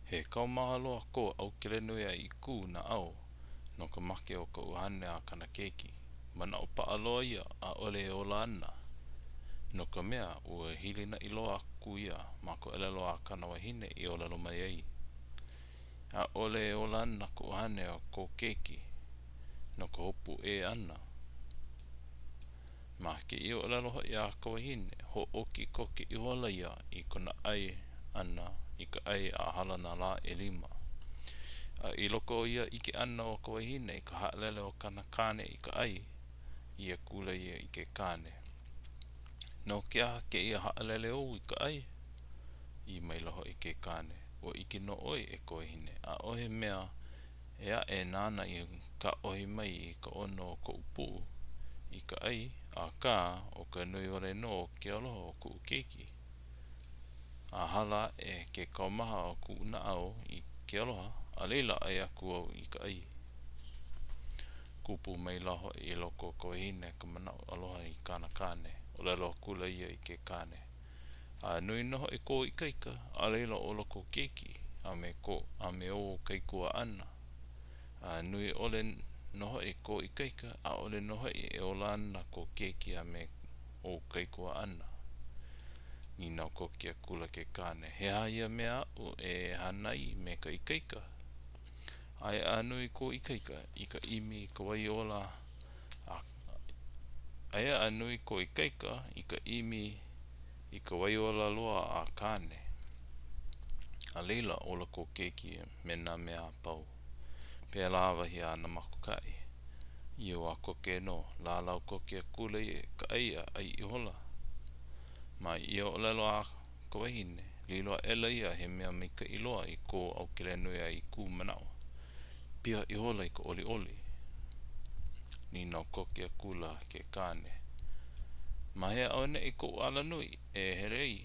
He kaumaha loa ko ʻAukelenuiaʻīkū naʻau no ka make o ka ʻuhane a kāna keiki. Manaʻo paʻa loa ia, ʻaʻole e ola ana. No ka mea, ua hilinaʻi loa aku ia ma ka ʻōlelo a kāna wahine i ʻōlelo mai ai. ʻAʻole e ola ana ka ʻuhane o kō keiki no ka hopu ʻē ʻana. Ma kēia ʻōlelo hoʻi a ka wahine, hōʻoki koke ihola ia i kona ʻai ʻana i ka ʻai a hala nā lā ʻelima. A i loko o ia ʻike ʻana o ka wahine i ka haʻalele o kāna kāne i ka ʻai, ʻī akula ia i ke kāne, No ke aha kēia haʻalele ou i ka ʻai? ʻĪ maila hoʻi ke kāne, Ua ʻike nō ʻoe, e ka wahine, ʻaʻohe mea ʻē aʻe nāna i kāohi mai i ka ʻono o koʻu puʻu i ka ʻai, akā, ʻo ka nui wale nō o ke aloha o kuʻu keiki. A hala aʻe ke kaumaha o kuʻu naʻau i ke aloha, a laila ʻai aku au i ka ʻai. Kupu maila hoʻi i loko o ka wahine ka manaʻo aloha i kāna kāne, ʻōlelo akula ia i ke kāne, A nui nō hoʻi kō ikaika, a laila ola kō keiki, a me kō, a me ou kaikuaʻana. A nui ʻole nō hoʻi kō ikaika, ʻaʻole nō hoʻi e ola ana kō keiki a me ou kaikuaʻana. Nīnau koke akula ke kāne, He aha ia mea aʻu e hana ai me ka ikaika? Aia a nui kō ikaika i ka ʻimi i ka wai ola a aia a nui kō ikaika i ka ʻimi i ka wai ola loa a Kāne. A laila, ola kō keiki me nā mea a pau. Pēlā, wahi a Nāmakaokaʻi. I ia wā koke nō, lālau koke akula ia i ka ʻai a ʻai ihola. Ma ia ʻōlelo a ka wahine, lilo aʻela ia he mea maikaʻi loa i ko ʻAukelenuiaʻīkū manaʻo. Piha ihola i ka ʻoliʻoli. Nīnau koke akula ke kāne, Ma hea auaneʻi koʻu alanui e hele ai?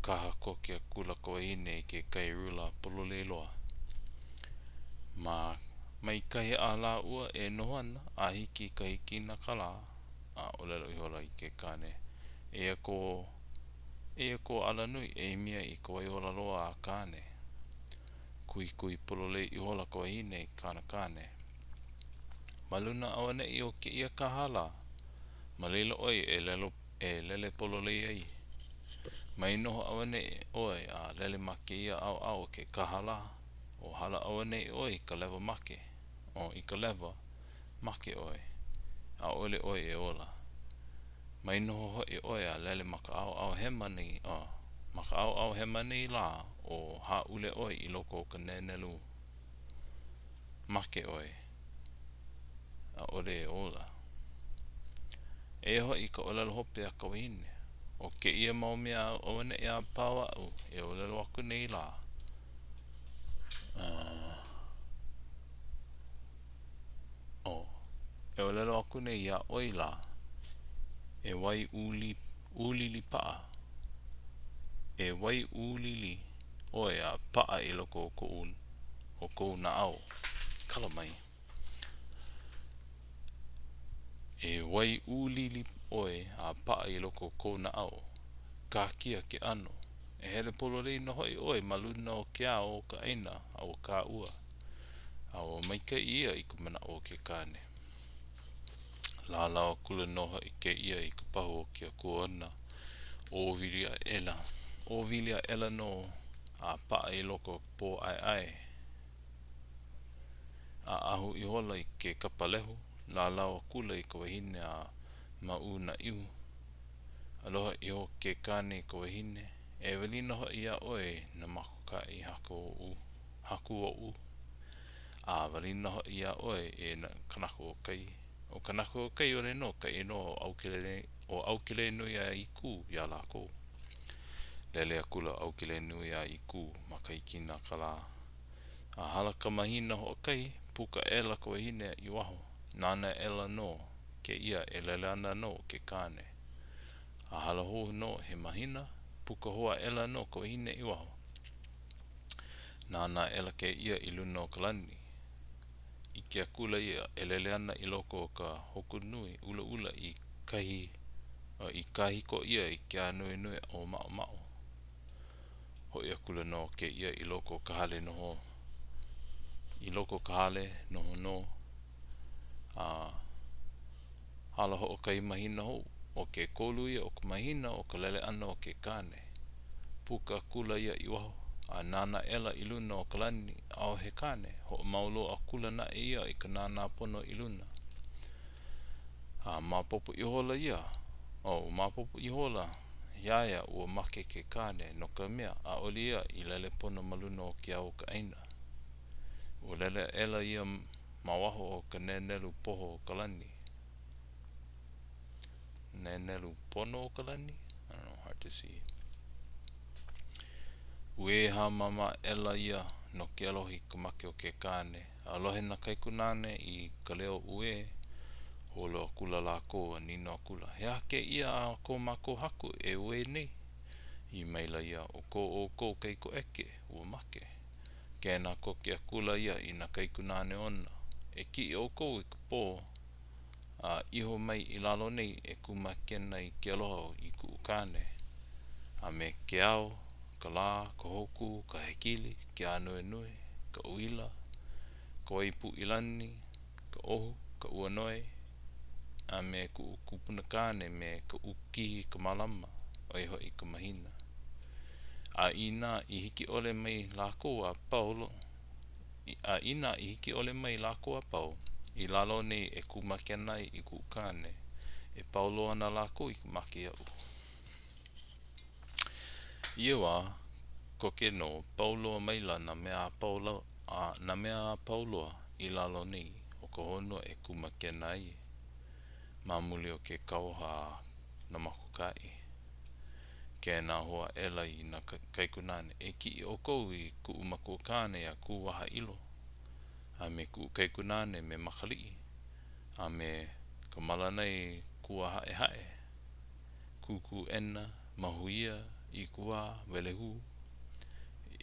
Kaha koke akula ka wahine i kekahi rula pololei loa. Ma, mai kahi a lāua e noho ana a hiki i ka hikina ka lā, a ʻōlelo ihola i ke kāne, Eia kō, eia kō alanui e ʻimi ai i ka wai ola loa a Kāne. Kuhikuhi pololei ihola ka wahine i kāna kāne. Ma luna auaneʻi o kēia kaha lā, ma laila ʻoe e lelo, e lele pololei ai. Mai noho auaneʻi ʻoe a lele ma kēia ʻaoʻao o ke kaha lā, o hala auaneʻi ʻoe i ka lewa make, o i ka lewa, make ʻoe, ʻaʻole ʻoe e ola. Mai noho hoʻi ʻoe a lele ma ka ʻaoʻao hema nei, a ma ka ʻaoʻao hema nei lā, o hāʻule ʻoe i loko o ka nēnelu. Make ʻoe, ʻaʻole e ola. Eia hoʻi ka ʻōlelo hope a ka wahine, ʻO kēia mau mea auaneʻi a pau aʻu e ʻōlelo aku nei lā, ʻo, e ʻōlelo aku nei iā ʻoe lā, e wai ʻūli, ʻūlili paʻa, e wai ʻūlili ʻoe a paʻa i loko o koʻu, o kou naʻau. Kala mai. E wai ʻūlili ʻoe a paʻa i loko o kou naʻau. Kākia ke ʻano. E hele pololei nō hoʻi ʻoe ma luna o ke ao o ka ʻāina a ua kāua. A ua maikaʻi ia i ka manaʻo o ke kāne. Lālau akula nō hoʻi kēia i ka pahu o ke akua ona, ʻōwili aʻela, ʻōwili aʻela nō a paʻa i loko o ka pōʻaeʻae. ʻAʻahu ihola i ke kapa lehu, lālau akula i ka wahine a maʻū nā ihu. Aloha iho ke kāne i ka wahine, E welina hoʻi iā ʻoe Nāmakaokaʻi haku oʻu, haku oʻu, a welina hoʻi iā ʻoe e Kanaka-o-kai. ʻO Kanaka-o-kai wale nō ka inoa o ʻO ʻAukelenuiaʻīkū iā lākou. Lele akula ʻo ʻAukelenuiaʻīkū ma ka hikina a ka lā. A hala ka mahina hoʻokahi, puka aʻela ka wahine i waho, nānā aʻela nō kēia e lele ana nō ke kāne. A hala hou nō he mahina, puka hou aʻela nō ka wahine i waho. Nānā aʻela kēia i luna o ka lani. ʻIke akula ia e lele ana i loko o ka hōkū nui ʻulaʻula i kahi i kāhiko ʻia i ke ānuenue ʻōmaʻomaʻo. Hoʻi akula nō kēia i loko o ka hale noho, i loko o ka hale noho nō, a hala hoʻokahi mahina hou, ʻo ke kolu ia o ka mahina o ka lele ʻana o ke kāne. Puka akula ia i waho, a nānā aʻela i luna o ka lani, ʻaʻohe kāne, hoʻomau loa akula naʻe ia i ka nānā pono i luna. A maopopo ihola ia, oh, maopopo ihola iā ia ua make ke kāne, no ka mea, ʻaʻole ia i lele pono ma luna o ke ao o ka ʻāina. Ua lele aʻela ia ma waho o ka nēnelu poho o ka lani. Nēnelu pono o ka lani? I don't know, hard to see. Uē hāmama aʻela ia no ke aloha i ka make o ke kāne. A lohe nā kaikunāne i ka leo uē, holo akula lākou a nīnau akula, He aha kēia a ko mākou haku e uē nei? ʻĪ maila ia, ʻO ko ʻoukou kaikoʻeke, ua make. Kēnā koke akula ia i nā kaikunāne ona, E kiʻi ʻoukou i ka pō, a iho mai i lalo nei e kūmākena i ke aloha i kuʻu kāne, a me ke ao, ka lā, ka hōkū, ka hekili, ke ānuenue, ka uila, ka wai puʻi lani, ka ʻohu, ka ua noe, a me kuʻu kupunakāne me Kaʻukihikimalama, ʻo ia hoʻi ka mahina. A inā i hiki ʻole mai lākou a pau, a inā i hiki ʻole mai lākou a pau, i lalo nei e kūmākena ai i kuʻu kāne, e pau loa ana lākou i ka make iaʻu. I ia wā koke nō, pau loa maila nā mea a pau a nā mea a pau loa i lalo nei o ka honua e kūmākena ai ma muli o ke kauoha a Nāmakaokahaʻi. Kēnā hou aʻela i nā kaikunāne, E kiʻi ʻoukou i kuʻu makuakāne iā Kūwahaʻilo, a me kuʻu kaikunāne me Makaliʻi, a me Ka malanai kuahaʻehaʻe, Kūkūʻena, Mahuia, ʻIkuwā, Welehū.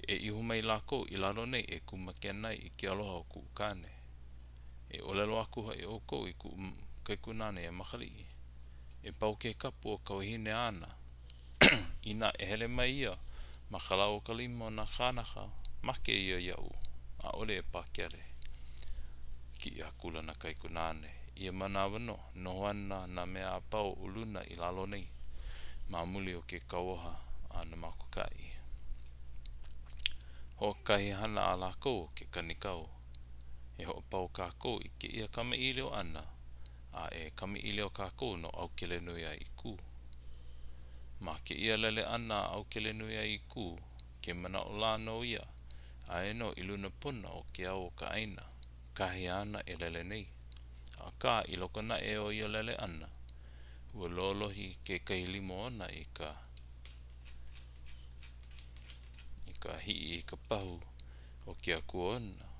E iho mai lākou i lalo nei e kūmākena ai i ke aloha o kuʻu kāne. E ʻōlelo aku hoʻi ʻoukou i kuʻu kaikunāne iā Makaliʻi, e pau ke kapu o ka wahine āna. Inā e hele mai ia ma ka lau o ka lima o nā kānaka, make ia iaʻu, ʻaʻole e pakele. Kiʻi akula nā kaikunāne. Ia manawa nō, noho ana nā mea a pau o luna i lalo nei, ma muli o ke kauoha a Nāmakaokahaʻi. Hoʻokahi hana a lākou ʻo ke kanikau. E hoʻopau kākou i kēia kamaʻilio ʻana, a e kamaʻilio kākou no ʻAukelenuiaʻīkū. Ma kēia lele ʻana a ʻAukelenuiaʻīkū, ke manaʻo lā nō ia, aia nō i luna pono o ke ao o ka ʻāina, kahi āna e lele nei. Akā, i loko naʻe o ia lele ʻana, ua lolohi kekahi lima ona i ka i ka hiʻi i ka pahu o ke akua ona.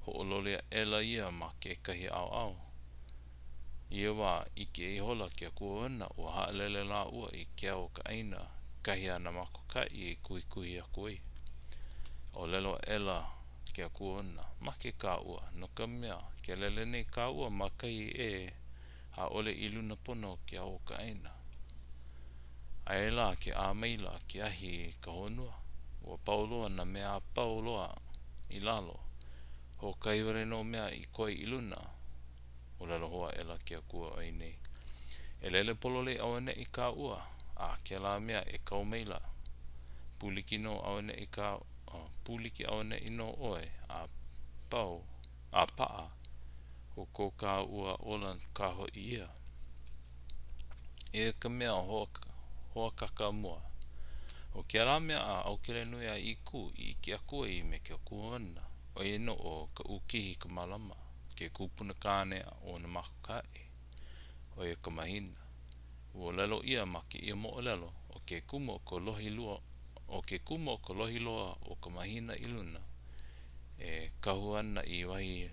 Hoʻololi aʻela ia ma kekahi ʻaoʻao. I ia wā, ʻike ihola ke akua ona ua haʻalele lāua i ke ao o ka ʻāina, kahi a Nāmakaokahaʻi i kuhikuhi aku ai. ʻŌlelo aʻela ke akua ona, Make kāua, no ka mea, ke lele nei kāua ma kahi ʻē, ʻaʻole i luna pono o ke ao o ka ʻāina. Aia lā ke ʻā maila ke ahi i ka honua, ua pau loa nā mea a pau loa i lalo, hoʻokahi wale nō mea i koe i luna. ʻŌlelo hou aʻela ke akua ʻoi nei, E lele pololei auaneʻi kāua a kēlā mea e kau maila, pūliki nō auaneʻi kā, pūliki auaneʻi nō ʻoe a pau, a paʻa, ʻo ko kāua ola kā hoʻi ia. Eia ka mea hoakaka mua. ʻO kēlā mea a ʻAukelenuiaʻīkū i ʻike aku ai me ke akua ona, ʻo ia nō ʻo Kaʻukihikimalama, ke kupuna kāne o Nāmakaokahaʻi, ʻo ia ka mahina. Ua ʻōlelo ʻia ma kēia moʻolelo, ʻo ke kumu o ka lohi lua, ʻo ke kumu o ka lohi loa o ka mahina i luna, e kahu ana i wahi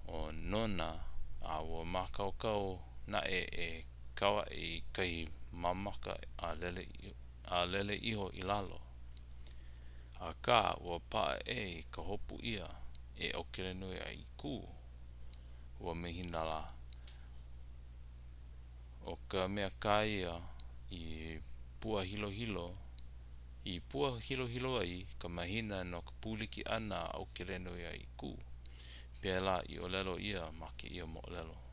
o nona a ua mākaukau naʻe e kau aʻe i kahi mamaka a lele, a lele iho i lalo. Akā, ua paʻa ʻē i ka hopu ʻia e ʻAukelenuiaʻīkū ua mahina lā. ʻO ka mea kā ia i puahilohilo. I pua hilohilo ai ka mahina no ka pūliki ʻana a ʻAukelenuiaʻīkū. Pēlā i ʻōlelo ʻia ma kēia moʻolelo.